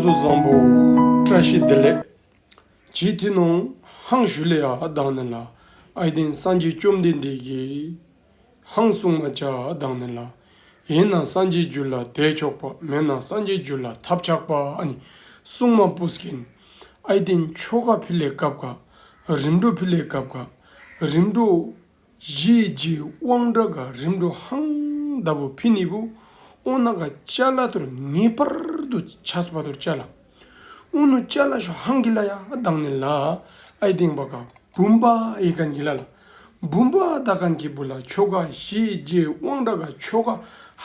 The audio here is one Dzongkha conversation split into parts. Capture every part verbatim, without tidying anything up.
བཟང་པོ། བཀྲ་ཤིས་བདེ་ལེགས། ཇི་ཐི་ནོང་ཧང་ཞུ་ལེ་ཡ་དག་ནི་ལ། ཨའི་ཏེན་སངས་རྒྱས་བཅོམ་ལྡན་འདས་ཀྱིས་ཧང་གསུང་མ་ཅ་དག་ནི་ལ། ཨིན་ན་སངས་རྒྱས་རྒྱུད་ལ་དེས་ཆོག་པ། མེན་ན་སངས་རྒྱས་རྒྱུད་ལ་ཐབས་ཆག་པ། ཨ་ནི་གསུང་མ་པུས་ཀིན། ཨའི་ཏེན་ཆོ་ག་ཕི་ལེ་སྐབས་ཀ། རིམ་གྲོ་ཕི་ལེ་སྐབས་ཀ། རིམ་གྲོ་གཞི་རྗེ་དབང་དྲག་ག་རིམ་གྲོ་ཧང་ད་བུ་ཕི་ནི་བུ། ཨོ་ན་ག་ཅ་ལ་ཐུར་ངེས་པར་དུ་ཆས་པ་ཐུར་ཅ་ལ། ཨོ་ནུ་ཅ་ལ་ཤོ་ཧང་གི་ལ་ཡ་དག་ནི་ལ། ཨའི་ཏེན་བུམ་པ་ག་བུམ་པ་ཡི་གན་གི་ལ་ལ། བུམ་པ་དག་གན་ཁེ་པུ་ལ་ཆོ་ག་གཞི་རྗེ་དབང་དྲག་ག་ཆོ་ག་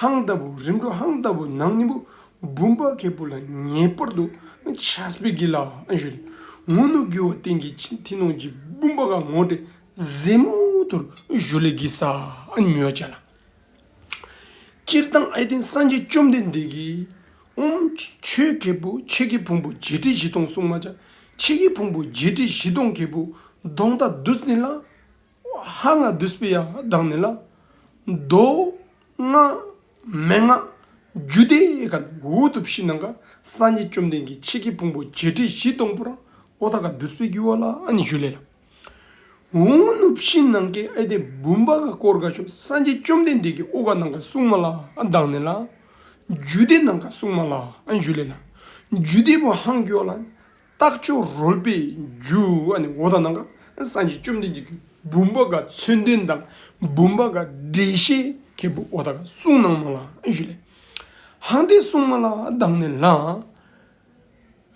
ཧང་ད་བུ་རིམ་གྲོ་ཧང་ད་བུ་ནང་ནི་བུ། བུམ་པ་ཁེ་པུ་ལ་ངེས་པར་དུ་ཆས་པེ་གི་ལ་ཨན་ཞུ་ལེ། ཨོ་ནུ་གི་བ་ཏེན་གི་ཇི་ཐི་ནོང་ཇི་བུམ་པ་ག་ངོ་སྤྲོད་ཟེ་མོ་ཐུར་ཞུ་ལེ་གི་ས་ཨན་མི་བ་ཅ་ལ། སྤྱིར་བཏང་ཨའི་ཏེན་སངས་རྒྱས་བཅོམ་ལྡན་འདས་ཀྱིས་ཨོམ་ཆོས་ཁེ་པུ་ཆོས་ཀྱི་ཕུང་པོ་བརྒྱད་ཁྲི་བཞི་སྟོང་གསུང་མ་ཅ། ཆོས་ཀྱི་ཕུང་པོ་བརྒྱད་ཁྲི་བཞི་སྟོང་ཁེ་པུ་གདོང་ད་དུས་ནི་ལ། ཧང་ང་དུས་པེ་ཡ་དག་ནི་ལ། མདོ་སྔགས་མན་ངག་རྒྱུད་སྡེ་ག་འུ་ཐུབ་ཤི་ནང་ག་སངས་རྒྱས་བཅོམ་ལྡན་གྱི་ཆོས་ཀྱི་ཕུང་པོ་བརྒྱད་ཁྲི་བཞི་སྟོང་པུ་ར་ཨོ་ད་ག་དུས་པེ་གི་བ་ལ་ཨ་ནི་ཞུ་ལེ་ལ། ཨོ་ནུ་ཕྱི་ནང་གི་ཨའི་ཏེན་བུམ་པ་ག་སྐོར་ག་ཤོ་སངས་རྒྱས་བཅོམ་ལྡན་འདས་ཀྱི་ཨོ་ག་ནང་ག་གསུང་མ་ལ་ཨ་དག་ནི་ལ། རྒྱུད་སྡེ་ནང་ག་གསུང་མ་ལ་ཨ་ཞུ་ལེ་ལ། རྒྱུད་སྡེ་བུ་ཧང་གི་བ་ལ། རྟགས་བཅུ་རོལ་པའི་རྒྱུད་ཨ་ནི་ཨོ་ད་ནང་ག་སངས་རྒྱས་བཅོམ་ལྡན་འདས་ཀྱི་བུམ་པ་ག་མཚོན་དོན་དང་བུམ་པ་ག་འགྲེལ་བཤད་ཁེ་པུ་ཨོ་ད་ག་གསུང་ནང་མ་ལ་ཨ་ཞུ་ལེ། ཧང་ཏེ་གསུང་མ་ལ་ཨ་དག་ནི་ལ།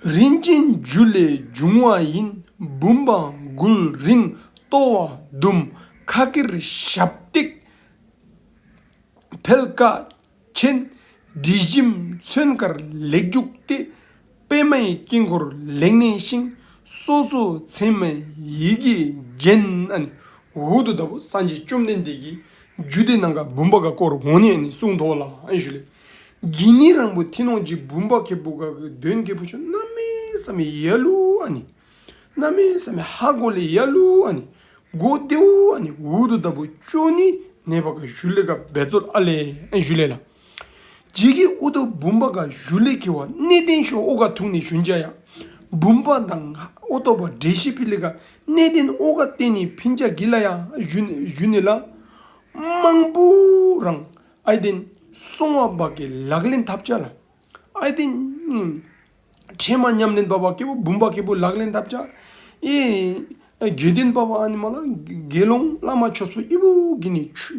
རིན་ཆེན་རྒྱུ་ལས་འབྱུང་བ་ཡིན། བུམ་པ་མགུལ་རིང་ལྟོ་བ་ཟླུམ། ཁ་ཁེར་ཞབས་སྟེགས་འཕེལ་ཀ་ཆེན། དྲི་ཞིམ་མཚོན་དཀར་ལེགས་བྱུགས་ཏེ། པདྨའི་དཀྱིལ་འཁོར་ལེགས་གནས་ཤིང་། སོ་སོའི་མཚན་མའི་ཡི་གེ་རྒྱན། ཨ་ནི་ཨུ་ཐུ་ད་བུ་སངས་རྒྱས་བཅོམ་ལྡན་འདས་ཀྱི་རྒྱུད་སྡེ་ནང་ག་བུམ་པ་ག་སྐོར་འོ་ནི་ཨ་ནི་གསུང་དོ་ལ་ཨ་ནི་ཞུ་ལེ། གི་ནི་རང་བུ་ཐི་ནོང་ཇི་བུམ་པ་ཁེ་པུ་ག་གི་དོན་ཁེ་པུ་ཤོ་གནམ་མེད་ས་མེད་ཡ་ལུ་ཨ་ནི། གནམ་མེད་ས་མེད་ཧ་གོ་ལེ་ཡ་ལུ་ཨ་ནི། གོ་ཏེའུ་ཨ་ནི་ཨུ་ཐུ་ད་བུ་ཅོ་ནི་ནེ་བ་ག་ཞུ་ལེ་ག་འབད་རྩོལ་ཨ་ལེ་ཨ་ནི་ཞུ་ལེ་ལ། ཇི་གི་ཨུ་ཐུ་བུམ་པ་ག་ཞུ་ལེ་ཁེ་བ་གནད་དོན་ཤོ་ཨོ་ག་ཐུང་ནི་ཞུན་ཅ་ཡ། བུམ་པ་དང་ཨོ་ཐོ་བ་འགྲེལ་བཤད་ཕི་ལེ་ག་གནད་དོན་ཨོ་ག་བསྟན་ནི་ཕིན་ཅ་གི་ལ་ཡ་ཞུ་ཞུ་ནི་ལ། མང་པོ་རང་ཨའི་ཏེན་གསུང་བ་བ་གི་ལག་ལེན་འཐབ་ཅ་ལ། ཨའི་ཏེན་ཨིན། ཕྲེང་བ་ཉམས་ལེན་པ་བ་ཁེ་པུ་བུམ་པ་ཁེ་པུ་ལག་ལེན་འཐབ་ཅ། ཨེ་དགེ་འདུན་པ་བ་ཨ་ནི་མ་ལ་དགེ་སློང་བླ་མ་ཆོས་པ་ཨི་བུ་གི་ནི་ཆུ་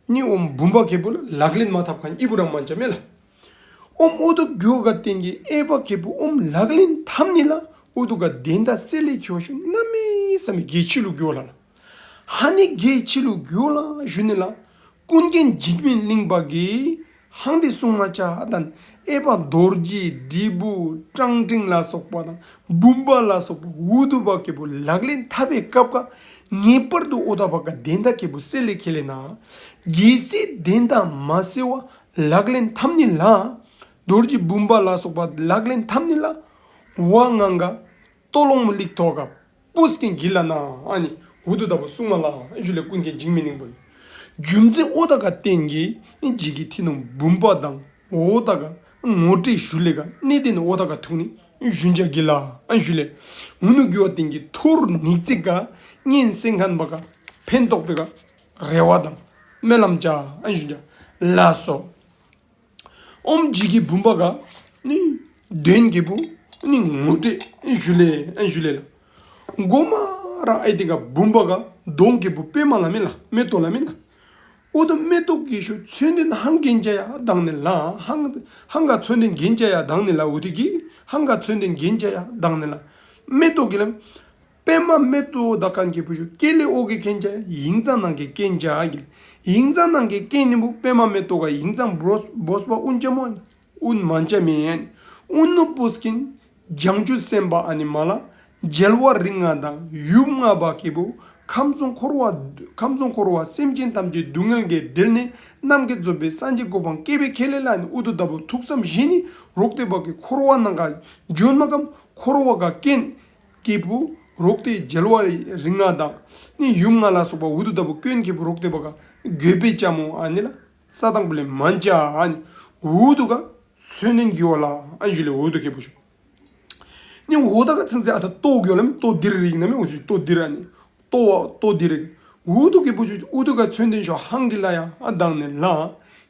ནི་ཨོམ་བུམ་པ་ཁེ་པུ་ལ་ལག་ལེན་མ་འཐབ་ཁན་ཨི་བུ་རང་མན་ཅ་མེ་ལ། ཨོམ་ཨུ་ཐུ་གྱོ་ག་བསྟན་གི་ཨའི་བ་ཁེ་པུ་ཨོམ་ལག་ལེན་འཐབ་ནི་ལ་ཨུ་ཐུ་ག་དོན་དག་སེལ་ལེ་ཁེ་བ་ཤོ་གནམ་མེད་ས་མེད་གལ་ཆི་ལུ་གྱོ་ལ་ལ། ཧ་ནི་གལ་ཆི་ལུ་གྱོ་ལ་ཞུ་ནི་ལ། ཀུན་མཁྱེན་འཇིགས་མེད་གླིང་པ་གིས་ཧང་ཏེ་གསུང་མ་ཅ་དང་ཨའི་བ་རྡོ་རྗེ་དྲིལ་བུ་ཀྲང་ཀྲིང་ལ་སོགས་པ་དང་བུམ་པ་ལ་སོགས་པ་ཨུ་ཐུ་བ་ཁེ་པུ་ལག་ལེན་འཐབ་པའི་སྐབས་ཀ་ངེས་པར་དུ་ཨོ་ཐ་བ་ག་དོན་དག་ཁེ་པུ་སེལ་ལེ་ཁེ་ལེ་ན། གལ་སྲིད་དོན་དག་མ་སེལ་བ་ལག་ལེན་འཐབ་ནི་ལ། རྡོ་རྗེ་བུམ་པ་ལ་སོགས་པ་ལག་ལེན་འཐབ་ནི་ལ། ཝ་ང་ག་ཏོ་ལོང་མུ་ལིག་ཐོག་ག་པུས་ཀིན་གི་ལ་ན་ཨ་ནི་ཨུ་ཐུ་ད་བུ་གསུང་མ་ལ་ཨ་ནི་ཞུ་ལེ་ཀུན་མཁྱེན་འཇིགས་མེད་གླིང་པ་གི། རྒྱུ་མཚན་ཨོ་ཐ་ག་བསྟན་གི་ཨིན་ཇི་གི་ཐི་ནོང་བུམ་པ་དང་ཨོ་ཐ་ག་ངོ་སྤྲོད་ཞུ་ལེ་ག་གནད་དོན་ཨོ་ཐ་ག་ཐུང་ནི་ཞུན་ཅ་གི་ལ་ཨ་ནི་ཞུ་ལེ། ཨུ་ནུ་གྱོ་བ་བསྟན་གི་ཐུར་ཉིག་ཙིང་ག་ཉན་སེང་ཁན་བ་ག་ཕན་ཐོགས་པེ་ག་རེ་བ་དང་སྨོན་ལམ་ཅ་ཨ་ནི་ཞུན་ཅ་ལ་སོ། ཨོམ་ཇི་གི་བུམ་པ་ག་ནི་དོན་ཁེ་པུ་ནི་ངོ་སྤྲོད་ཞུ་ལེ་ཨ་ནི་ཞུ་ལེ་ལ། གོ་མ་རང་ཨའི་ཏེན་ག་བུམ་པ་ག་གདོང་ཁེ་པུ་པདྨ་ལ་མེ་ལ་མེ་ཏོག་ལ་མེ་ལ། ཨོ་ཐོ་མེ་ཏོག་གི་ཤོ་མཚོན་དོན་ཧང་གེན་ཅ་ཡ་དག་ནི་ལ་ཧང་ཧང་ག་མཚོན་དོན་གེན་ཅ་ཡ་དག་ནི་ལ་ཨུ་ཐུ་གི་ཧང་ག་མཚོན་དོན་གེན་ཅ་ཡ་དག་ནི་ལ། མེ་ཏོག་གི་ལ། པདྨ་མེ་ཏོག་དག་ཁན་ཁེ་པུ་ཤོ་ཀེ་ལེ་ཨོ་གེ་ཁེན་ཅ་ཡིང་ཙང་ནང་གེ་ཁེན་ཅ་གི། ཡིང་ཙང་ནང་གེ་ཁེན་ནི་བུ་པདྨ་མེ་ཏོག་ག་ཡིང་ཙང་བོས་བོས་པ་ཨུན་ཅ་མོ་ཨུན་མན་ཅ་མེ་ཨན། ཨུན་ནུ་པུས་ཀིན་བྱང་ཆུབ་སེམས་དཔའ་ཨ་ནི་མ་ལ་རྒྱལ་བ་རིགས་ལྔ་དང་ཡུམ་ལྔ་པ་ཁེ་པུ་ཁམས་གསུམ་འཁོར་བ་ཁམས་གསུམ་འཁོར་བ་སེམས་ཅན་ཐམས་ཅད་སྡུག་བསྔལ་གྱིས་བསྒྲལ་ནས་རྣམ་མཁྱེན་རྫོགས་པའི་སངས་རྒྱས་གོ་འཕང་བསྐྱེད་པའི་ཁེ་ལེ་ལ་ནི་ཨུ་ཐུ་ད་བུ་ཐུགས་བསམ་བཞེས་ནི་རོག་ཏེ་བ་གི་འཁོར་བ་ནང་ག་འབྱོན་མ་ཀམ་འཁོར་བ་ག་ཀེན། ཁེ་པུ་རོག་ཏེ་རྒྱལ་བ་རིགས་ལྔ་དང་ནི་ཡུམ་ལྔ་ལ་སོགས་པ་ཨུ་ཐུ་ད་བུ་ཀེན་ཁེ་པུ་རོག་ཏེ་བ་ག་གྱོད་པེ་ཅ་མོ་ཨ་ནི་ལ་ས་དང་པོ་ལས་མན་ཅ་ཨ་ནི་ཨུ་ཐུ་ག་མཚོན་དོན་གྱི་བ་ལ་ཨ་ནི་ཞུ་ལེ་ཨུ་ཐུ་ཁེ་པུ་ཤོ། ནི་འོ་ད་ག་ཚིག་ཚིག་ཨ་ད་ལྟོ་གི་ལ་མི་ལྟོ་ལྡིར་རིགས་ན་མི་འོ་ཅི་ལྟོ་ལྡིར་ཨ་ནི། ལྟོ་བ་ལྟོ་ལྡིར་རིགས། འོ་དུ་གི་བུ་ཆུ་འོ་དུ་ག་མཚོན་དོན་ཤོ་ཧང་གི་ལ་ཡ་ཨ་དང་ནི་ལ།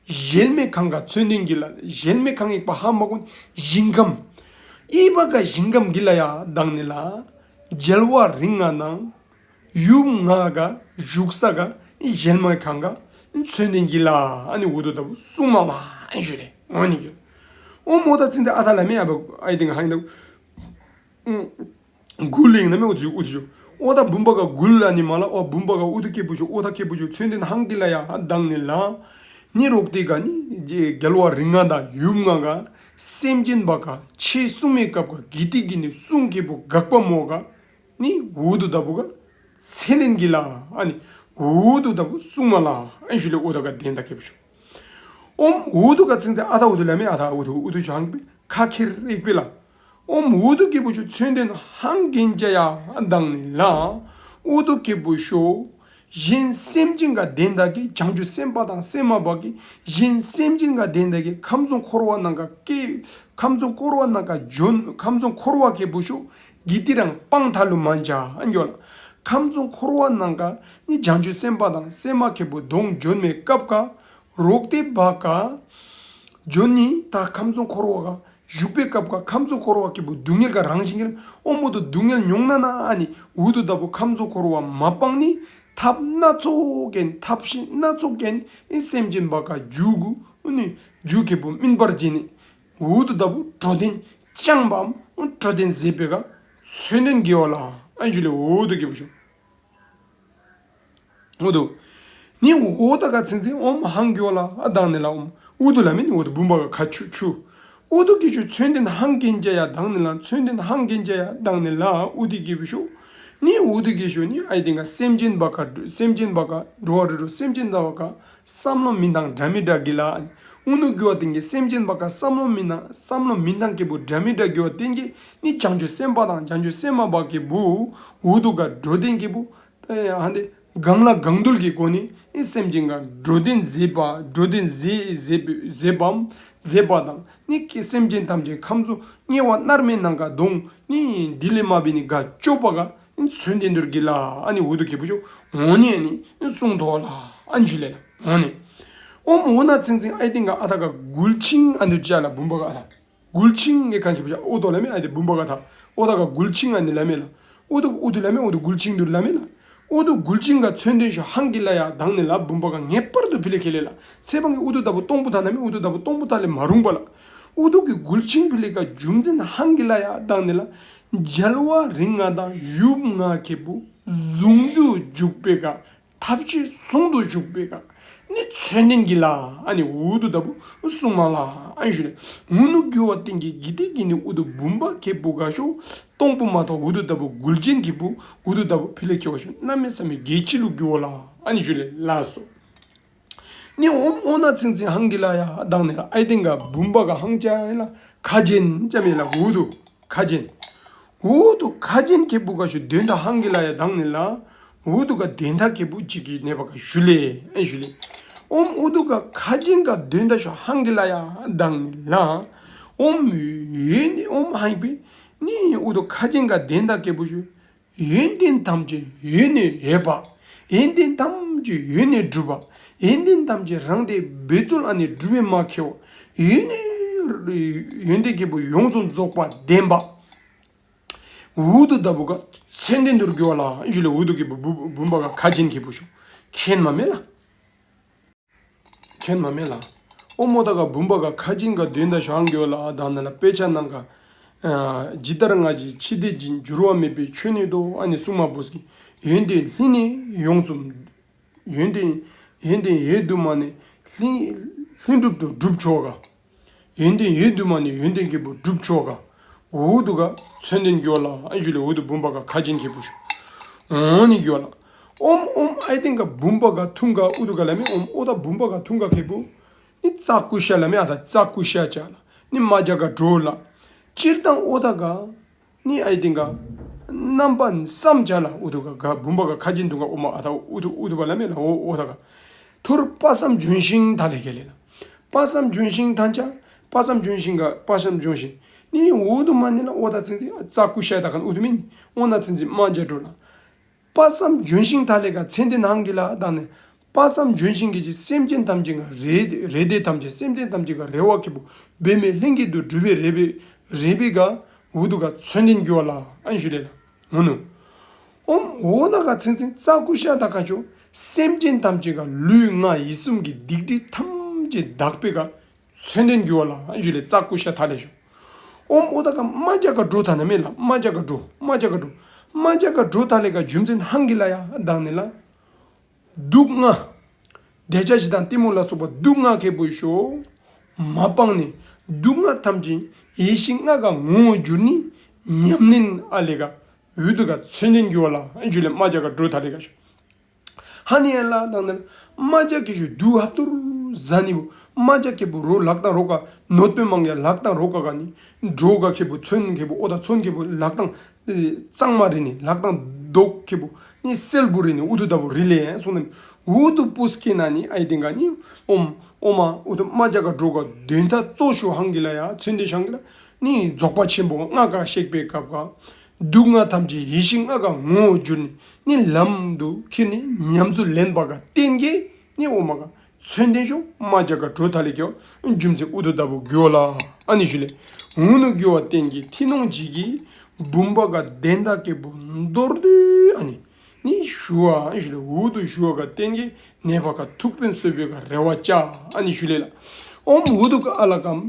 གཞལ་མེད་ཁང་ག་མཚོན་དོན་གི་ལ། གཞལ་མེད་ཁང་ཡིག་པ་ཧ་མ་གོ་ནི་ཞིང་ཁམས། ཨི་བ་ག་ཞིང་ཁམས་གི་ལ་ཡ་ཨ་དང་ནི་ལ། རྒྱལ་བ་རིགས་ལྔ་དང་། ཡུམ་ལྔ་ག་བཞུགས་ས་ག་གཞལ་མེད་ཁང་ག་མཚོན་དོན་གི་ལ་ཨ་ནི་འོ་དུ་ད་བུ་གསུང་མ་མ་ཨན་ཞུ་རེ་འོ་ནི་གི། ཨོ་མོ་ད་ཚིག་འདི་ཨ་ཐ་ལ་མེ་ཨ་བ་ཨའི་ཏེ་ང་ཧང་ད་བུ། གུལ་ལིང་ན་མེ་འུ་ཚུ་འུ་ཚུ། ཨོ་ད་བུམ་པ་ག་གུལ་ལ་ནི་མ་ལ་ཨོ་བུམ་པ་ག་འུ་དུ་ཀེ་བུ་ཤོ་ཨོ་ད་ཀེ་བུ་ཤོ་མཚོན་དོན་ཧང་གི་ལ་ཡ་ཨ་དང་ནི་ལ། ནི་རོག་ཏེ་ག་ནི་རྒྱལ་བ་རིགས་ལྔ་དང་ཡུམ་ལྔ་ག་སེམས་ཅན་བ་ག་ཆེ་གསུང་མེ་སྐབས་ག་གི་ཏི་གི་ནི་གསུང་ཀེ་བུ་གག་པ་མོ་ག་ནི་འུ་དུ་ད་བུ་ག་མཚོན་དོན་གི་ལ་ཨ་ནི་འུ་དུ་ད་བུ་གསུང་མ་ལ་ཨན་ཞུ་ལེ་ཨོ་ད་ག་དོན་དག་ཀེ་བུ་ཤོ། ཨོམ་འུ་དུ་ག་ཚིག་ཚིག་ཨ་ཐ་འུ་དུ་ལ་མེ་ཨ་ཐ་འུ་དུ་འུ་དུ་ཞང་པེ་ཁ་ཁེར་ཨིག་པེ་ལ། ཨོམ་འུ་དུ་ཀེ་བུ་ཤོ་མཚོན་དོན་ཧང་གེན་ཅ་ཡ་ཨ་དང་ནི་ལ། འུ་དུ་ཀེ་བུ་ཤོ་གཞན་སེམས་ཅན་ག་དོན་དག་གི་བྱང་ཆུབ་སེམས་དཔའ་དང་སེམས་མ་བ་གི་གཞན་སེམས་ཅན་ག་དོན་དག་གི་ཁམས་གསུམ་འཁོར་བ་ནང་ག་ཀེ་ཁམས་གསུམ་འཁོར་བ་ནང་ག་བྱོན་ཁམས་གསུམ་འཁོར་བ་ཀེ་བུ་ཤོ་གི་ཏི་རང་སྤང་ཐ་ལུ་མན་ཅ་ཨན་གྱོ་ལ། ཁམས་གསུམ་འཁོར་བ་ནང་ག་ནི་བྱང་ཆུབ་སེམས་དཔའ་དང་སེམས་མ་ཀེ་བུ་དོང་བྱོན་མེ་སྐབས་ག་རོག་ཏེ་བ་ག་བྱོན་ནི་ད་ཁམས་གསུམ་འཁོར་བ་ག་བཞུགས་པའི་སྐབས་ག་ཁམས་གསུམ་འཁོར་བ་ཀེ་བུ་སྡུག་བསྔལ་ག་རང་བཞིན་གྱི་ཨོ་མོ་དུ་སྡུག་བསྔལ་མྱོང་ན་ན་ཨ་ནི་འུ་དུ་ད་བུ་ཁམས་གསུམ་འཁོར་བ་མ་སྤང་ནི་ཐབས་སྣ་ཚོགས་ཀེན་ཐབས་ཤེས་སྣ་ཚོགས་ཀེན་ཨི་སེམས་ཅན་བ་ག་འཇུག་གུ་ཨ་ནི་འཇུག་ཀེ་བུ་མིན་པར་བྱེད་ནི། འུ་དུ་ད་བུ་འགྲོ་དོན་ཅང་བམ་འགྲོ་དོན་ཟེ་བེ་ག་མཚོན་དོན་གི་ཝ་ལ་ཨན་ཞུ་ལེ་འུ་དུ་ཀེ་བུ་ཤོ། འུ་དུ། ནི་འུ་ད་ག་ཚིག་ཚིག་ཨོམ་ཧང་གི་ཝ་ལ་ཨ་དང་ནི་ལ་ཨོམ་འུ་དུ་ལ་མེ་ནི་འུ་དུ་བུམ་པ་ག་ཁ་ཆུ་ཆུ། འུ་དུ་ཀེ་ཤོ་མཚོན་དོན་ཧང་གེན་ཅ་ཡ་དང་ནི་ལ་མཚོན་དོན་ཧང་གེན་ཅ་ཡ་དང་ནི་ལ་འུ་དུ་ཀེ་བུ་ཤོ། ནི་འུ་དུ་ཀེ་ཤོ་ནི་ཨའི་ཏེ་ག་སེམས་ཅན་བ་ག་སེམས་ཅན་བ་ག་འགྲོ་བ་རིགས་དྲུག་སེམས་ཅན་ད་བ་ག་བསམ་བློ་མི་འདང་འདྲ་མི་འདྲ་གི་ལ། འུ་ནུ་གི་ཝ་ཏེན་གི་སེམས་ཅན་བ་ག་བསམ་བློ་མི་འདང་བསམ་བློ་མི་འདང་ཀེ་བུ་འདྲ་མི་འདྲ་གི་ཝ་ཏེན་གི་ནི་བྱང་ཆུབ་སེམས་དཔའ་དང་བྱང་ཆུབ་སེམས་མ་བ་ཀེ་བུ་འུ་དུ་ག་འགྲོ་དོན་ཀེ་བུ་ཨ་ནི་གང་ལ་གང་འདུལ་གི་སྒོ་ནི་ཨི་སེམས་ཅན་ག་འགྲོ་དོན་ཟེ་བ་འགྲོ་དོན་ཟེ་ཟེ་ཟེ་བམ་ཟེ་བ་དང་ནི་ཀེ་སེམས་ཅན་ཐམས་ཅད་ཁམས་གསུམ་དམྱལ་བ་མནར་མེད་ནང་ག་དོང་ནི་དི་ལེ་མ་བི་ནི་ག་ཅོ་པ་ག་མཚོན་དོན་དུར་གི་ལ་ཨ་ནི་འུ་དུ་ཀེ་བུ་ཤོ་འོ་ནི་ཨ་ནི་གསུང་ཐོ་ལ་ཨན་ཞུ་ལེ་ལ་འོ་ནི། ཨོམ་འོ་ན་ཚིག་ཚིག་ཨའི་ཏེ་ག་ཨ་ཐ་ག་གུལ་ཆིང་ཨ་ནི་ཅ་ལ་བུམ་པ་ག་ཨ་ཐ་གུལ་ཆིང་ངེ་ཁན་ཅི་བུ་ཤོ་འུ་དུ་ལ་མེ་ཨའི་ཏེ་བུམ་པ་ག་ཐ་འུ་ད་ག་གུལ་ཆིང་ཨ་ནི་ལ་མེ་ལ། འུ་དུ་འུ་དུ་ལ་མེ་འུ་དུ་གུལ་ཆིང་དུར་ལ་མེ་ལ། འུ་དུ་གུལ་ཆིང་ག་མཚོན་དོན་ཤོ་ཧང་གི་ལ་ཡ་དང་ནི་ལ་བུམ་པ་ག་ངེས་པར་དུ་ཕི་ལེ་ཁེ་ལེ་ལ། ཚེ་བང་གི་འུ་དུ་ད་བུ་སྟོང་པུ་ཐ་ན་མེ་འུ་དུ་ད་བུ་སྟོང་པུ་ཐ་ལེ་མ་རུང་བ་ལ། འུ་དུ་གི་གུལ་ཆིང་ཕི་ལེ་ག་རྒྱུ་མཚན་ཧང་གི་ལ་ཡ་དང་ནི་ལ། རྒྱལ་བ་རིགས་ལྔ་དང་ཡུམ་ལྔ་ཀེ་བུ་ཟུང་དུ་འཇུག་པེ་ག་ཐབས་ཤེས་ཟུང་དུ་འཇུག་པེ་ག་ནི་མཚོན་དོན་གི་ལ་ཨ་ནི་འུ་དུ་ད་བུ་གསུང་མ་ལ་ཨན་ཞུ་ལེ། འུ་ནུ་གི་ཝ་ཏེན་གི་གི་ཏེ་གི་ནི་འུ་དུ་བུམ་པ་ཀེ་བུ་ག་ཤོ་སྟོང་པུ་མ་ཐོ་འུ་དུ་ད་བུ་གུལ་ཆིང་ཀེ་བུ་འུ་དུ་ད་བུ་ཕི་ལེ་ཁེ་བ་ཤོ་གནམ་མེད་ས་མེད་གལ་ཆི་ལུ་གི་ཝ་ལ་ཨན་ཞུ་ལེ་ལ་སོ། ནི་ཨོམ་འོ་ན་ཚིག་ཚིག་ཧང་གི་ལ་ཡ་དང་ནི་ལ་ཨའི་ཏེ་ག་བུམ་པ་ག་ཧང་ཅ་ཡ་ལ་ཁ་ཆེན་ཅ་མེ་ལ་འུ་དུ་ཁ་ཆེན། འུ་དུ་ཁ་ཆེན་ཀེ་བུ་ག་ཤོ་དོན་དག་ཧང་གི་ལ་ཡ་དང་ནི་ལ། འུ་དུ་ག་དོན་དག་ཀེ་བུ་ཅིག་གི་ནེ་བ་ག་ཞུ་ལེ་ཨན་ཞུ་ལེ། ཨོམ་འུ་དུ་ག་ཁ་ཆེན་ག་དོན་དག་ཤོ་ཧང་གི་ལ་ཡ་དང་ནི་ལ། ཨོམ་ཡོན་ཨོམ་ཧང་པེ་ནི་འུ་དུ་ཁ་ཆེན་ག་དོན་དག་ཀེ་བུ་ཤོ། ཡོན་ཏན་ཐམས་ཅད་ཡོན་ནི་ཡོད་པ། ཡོན་ཏན་ཐམས་ཅད་ཡོན་ནི་གྲུབ་པ། ཡོན་ཏན་ཐམས་ཅད་རང་སྡེ་འབད་རྩོལ་ཨ་ནི་གྲུབ་པེ་མ་ཁེ་བ། ཡོན་ནི་ཡོན་ཏན་ཀེ་བུ་ཡོངས་སུ་རྫོགས་པ་ལྡན་པ། འུ་དུ་ད་བུ་ག་མཚོན་དོན་དུར་གི་ཝ་ལ་ཨན་ཞུ་ལེ། འུ་དུ་ཀེ་བུ་བུམ་པ་ག་ཁ་ཆེན་ཀེ་བུ་ཤོ་མཁྱེན་མ་མེ་ལ། མཁྱེན་མ་མེ་ལ། ཨོ་མོ་ད་ག་བུམ་པ་ག་ཁ་ཆེན་ག་དོན་དག་ཤོ་ཧང་གི་ཝ་ལ་དང་ནི་ལ་དཔེ་ཆ་ནང་ག་ཇི་ལྟར་སྔ་ཕྱི་འཆི་བདེ་འབྱིན། འགྱུར་བ་མེད་པའི་ཆོས་ཉིད་དོ། ཨ་ནི་གསུང་མ་བུ་སི་ཡོན་ཏན་ལྷུན་ནི་ཡོངས་སུ་ཡོན་ཏན་ཡོན་ཏན་ཡོད་དུ་མ་ནི་ལྷུན་ལྷུན་གྲུབ་ཏུ་སྒྲུབ་ཆོག་ག། ཡོན་ཏན་ཡོད་དུ་མ་ནི་ཡོན་ཏན་ཀེ་བུ་སྒྲུབ་ཆོག་ག། འུ་དུ་ག་མཚོན་དོན་གི་ཝ་ལ་ཨན་ཞུ་ལེ། འུ་དུ་བུམ་པ་ག་ཁ་ཆེན་ཀེ་བུ་ཤོ་འོ་ནི་གི་ཝ་ལ། ཨོམ་ཨོམ་ཨའི་ཏེ་ག་བུམ་པ་ག་ཐུང་ག་འུ་དུ་ག་ལ་མེ་ཨོམ་ཨོ་ད་བུམ་པ་ག་ཐུང་ག་ཀེ་བུ་ནི་རྩྭ་ཀུ་ཤ་ལ་མེ་ཨ་ད་རྩྭ་ཀུ་ཤ་ཅ་ལ་ནི་མ་ཇ་ག་འགྲོ་ལ། སྤྱིར་བཏང་ཨོ་ད་ག་ནི་ཨའི་ཏེ་ག་རྣམ་པ་བསམ་ཅ་ལ་འུ་དུ་ག་ག་བུམ་པ་ག་ཁ་ཆེན་ཐུང་ག་ཨོ་མ་ཨ་ད་འུ་དུ་འུ་དུ་བ་ལ་མེ་ལ་ཨོ་ཨོ་ད་ག་ཐུར་དཔག་བསམ་ལྗོན་ཤིང་ད་ལེ་ཁེ་ལེ་ལ། དཔག་བསམ་ལྗོན་ཤིང་ཐང་ཅ། དཔག་བསམ་ལྗོན་ཤིང་ག་དཔག་བསམ་ལྗོན་ཤིང་ ནི་འུ་དུ་མ་ནི་ལ་ཨོ་ད་ཚིང་ཚིང་རྩྭ་ཀུ་ཤ་ད་ཁན་འུ་དུ་མིན། ཨོ་ན་ཚིང་ཚིང་རྨ་བྱ་འགྲོ་ལ། དཔག་བསམ་ལྗོན་ཤིང་དག་ལས་ཀ་མཚན་ལྡན་ཧང་གི་ལ་དག་ནི། དཔག་བསམ་ལྗོན་ཤིང་གི་ཅིག་སེམས་ཅན་ཐམས་ཅད་ག་རེ་རེ་ཏེ་ཐམས་ཅད་སེམས་ཅན་ཐམས་ཅད་ག་རེ་བ་ཁེ་པོ་བེ་མེ་ལྷན་སྐྱེས་དུ་གྲུབ་པའི་རེ་བེ་རེ་བེ་ག་འུ་དུ་ག་མཚན་ལྡན་གྱུར་བ་ལ་ཨན་ཞུ་ལེ་ལ། འུ་ནུ། ཨོམ་འོ་ན་ག་ཚིང་ཚིང་རྩྭ་ཀུ་ཤ་དག་ཁ་ཆོ་སེམས་ཅན་ཐམས་ཅད་ག་ལུས་ངག་ཡིད་གསུམ་གྱི་སྡིག་སྒྲིབ་ཐམས་ཅད་དག་པའི་ག་མཚན་ལྡན་གྱུར་བ་ལ་ཨན་ཞུ་ལེ་རྩྭ་ཀུ་ཤ་དག་ལས་ཤོ། ཨོམ་འོ་ད་ག་རྨ་བྱ་ག་འགྲོ་ད་ན་མེ་ལ་རྨ་བྱ་ག་འགྲོ་རྨ་བྱ་ག་འགྲོ་རྨ་བྱ་ག་འགྲོ་དག་ལས་ག་རྒྱུ་མཚན་ཧང་གི་ལ་ཡ་དག་ནི་ལ། དུག་ལྔ། འདོད་ཆགས་ཞེ་སྡང་གཏི་མུག་ལ་སོགས་པ་དུག་ལྔ་ཁེ་པོ་ཤོ། མ་སྤངས་ནི་དུག་ལྔ་ཐམས་ཅད་ཡེ་ཤེས་ལྔ་ག་ངོ་བོ་གྱུར་ནི་ཉམས་ལེན་ཨ་ལས་ག་འུ་དུ་ག་མཚན་ལྡན་གྱུར་བ་ལ་ཨན་ཞུ་ལེ་རྨ་བྱ་ག་འགྲོ་དག་ལས་ག་ཤོ། ཧ་ནི་ཡ་ལ་དག་ནི་ལ་རྨ་བྱ་ཁེ་ཤོ་དུག་ཧབ་ཏུར་ཟ་ནི་བུ་རྨ་བྱ་ཁེ་པོ་རོ་ལག་དང་རོ་ཀ་ནོད་པའི་མང་ཡ་ལག་དང་རོ་ཀ་ག་ནི་འགྲོ་ག་ཁེ་པོ་ཚོན་ཁེ་པོ་ཨོ་ད་ཚོན་ཁེ་པོ་ལག་དང་གཙང་མ་རི་ནི་ལག་དང་རྡོག་ཁེ་པོ་ནི་སེལ་བུ་རི་ནི་འུ་དུ་ད་བུ་རི་ལེ་སོང་ནི་འུ་དུ་པུས་ཁེ་ན་ནི་ཨའི་ཏེན་ག་ནི་ཨོམ་ཨོ་མ་འུ་དུ་རྨ་བྱ་ག་འགྲོ་ག་དོན་དག་གཙོ་ཤོ་ཧང་གི་ལ་ཡ་མཚན་ལྡན་ཤང་གི་ལ་ནི་རྫོགས་པ་ཆེན་པོ་ལྔ་ག་གཤེགས་པའི་སྐབས་ག་དུག་ལྔ་ཐམས་ཅད་ཡེ་ཤེས་ལྔ་ག་ངོ་བོ་གྱུར་ནི་ནི་ལམ་དུ་ཁྱེར་ནི་ཉམས་སུ་ལེན་པ་ག་བརྟེན་གི་ནི་ཨོ་མ་ག་མཚན་ལྡན་ཤོ་རྨ་བྱ་ག་འགྲོ་དག་ལས་ཁེ་བ་རྒྱུ་མཚན་འུ་དུ་ད་བུ་གྱུར་བ་ལ་ཨ་ནི་ཞུ་ལེ། འུ་ནུ་གྱུར་བ་བརྟེན་གི་ཐི་ནོང་ཇི་གི་བུམ་པ་ག་དོན་དག་ཁེ་པོ་མདོར་བསྡུས་ཨ་ནི་ནི་ཞུ་བ་ཨ་ནི་ཞུ་ལེ། འུ་དུ་ཞུ་བ་ག་བརྟེན་གི་ནད་པ་ག་ཐུགས་ཕན་གསོས་པའི་ག་རེ་བ་ཅ་ཨ་ནི་ཞུ་ལེ་ལ། ཨོམ་འུ་དུ་ག་ཨ་ལ་ཀམ་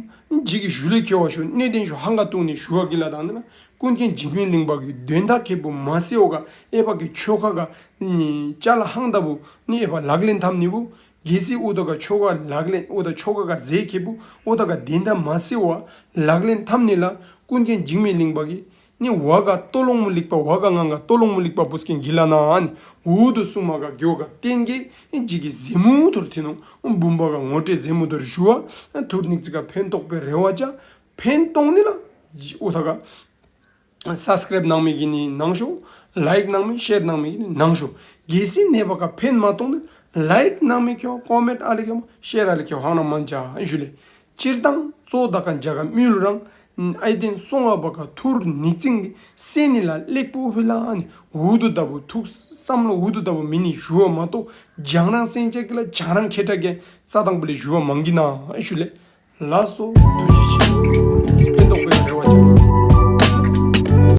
ཇི་གི་ཞུ་ལེ་ཁེ་བ་ཤོ་གནད་དོན་ཤོ་ཧང་ག་ཏུང་ནི་ཞུ་བ་གི་ལ་དག་ནི་ལ། ཀུན་མཁྱེན་འཇིགས་མེད་གླིང་པ་གི་དོན་དག་ཁེ་པོ་མ་སེ་བ་ག་ཨའི་བ་གི་ཆོ་ག་ག་ནི་ཅ་ལ་ཧང་ད་བུ་ནི་ཨའི་བ་ལག་ལེན་འཐབ་ནི་བུ། གལ་སྲིད་ཨོ་ད་ག་ཆོ་ག་ལག་ལེན་ཨོ་ད་ཆོ་ག་ག་ཟེ་ཁེ་པོ་ཨོ་ད་ག་དོན་དག་མ་སེ་བ་ལག་ལེན་འཐབ་ནི་ལ་ཀུན་མཁྱེན་འཇིགས་མེད་གླིང་པ་གི་ནི་བ་ག་ཏོ་ལོང་མུ་ལིག་པ་བ་ག་ང་ག་ཏོ་ལོང་མུ་ལིག་པ་པུས་ཁེན་གི་ལ་ན་ཨ་ནི་འུ་དུ་སུ་མ་ག་གྱོ་ག་བརྟེན་གི་ཇི་གི་ཟེ་མུ་ཐུར་ཐི་ནོང་བུམ་པ་ག་ངོ་སྤྲོད་ཟེ་མུ་ཐུར་ཞུ་བ་ཐུར་ནིག་ཙི་ག་ཕན་ཐོགས་པའི་རེ་བ་ཅ་ཕན་ཐོགས་ནི་ལ་ཨོ་ད་ག་སབ་སི་ཀ་རེབ་གནང་མི་གི་ནི་གནང་ཤོ། ལའིཀ་གནང་མི་ཤེར་གནང་མི་གི་ནི་གནང་ཤོ། གལ་སྲིད་ནད་པ་ག་ཕན་མ་ཐོགས་ནི་ལའིཀ་གནང་མི་ཁྱོ་ཀོ་མེནཊ་ཨ་ལེ་ཁྱོ་ཤེར་ཨ་ལེ་ཁྱོ་ཧང་ན་མན་ཅ་ཨན་ཞུ་ལེ། སྤྱིར་བཏང་གཙོ་ད་ག་ཇ་ག་མི་ལུ་རང་ཨའི་ཏེན་སོང་བ་བ་ག་ཐུར་ནིག་ཙིང་གི་སེ་ནི་ལ་ལེགས་པོ་ཧུ་ལ་ཨ་ནི་འུ་དུ་ད་བུ་ཐུགས་བསམ་ལོ་འུ་དུ་ད་བུ་མི་ནི་ཞུ་བ་མ་གཏོགས་ཇང་རང་སེན་ཅ་གི་ལ་ཇང་རང་ཁེ་ཏྲ་གི་རྩ་དང་པོ་ལས་ཞུ་བ་མང་གི་ན་ཨན་ཞུ་ལེ། ལགས་སོ། ཐུགས་རྗེ་ཆེ། ཕན་ཐོགས་པའི་རེ་བ་ཅ།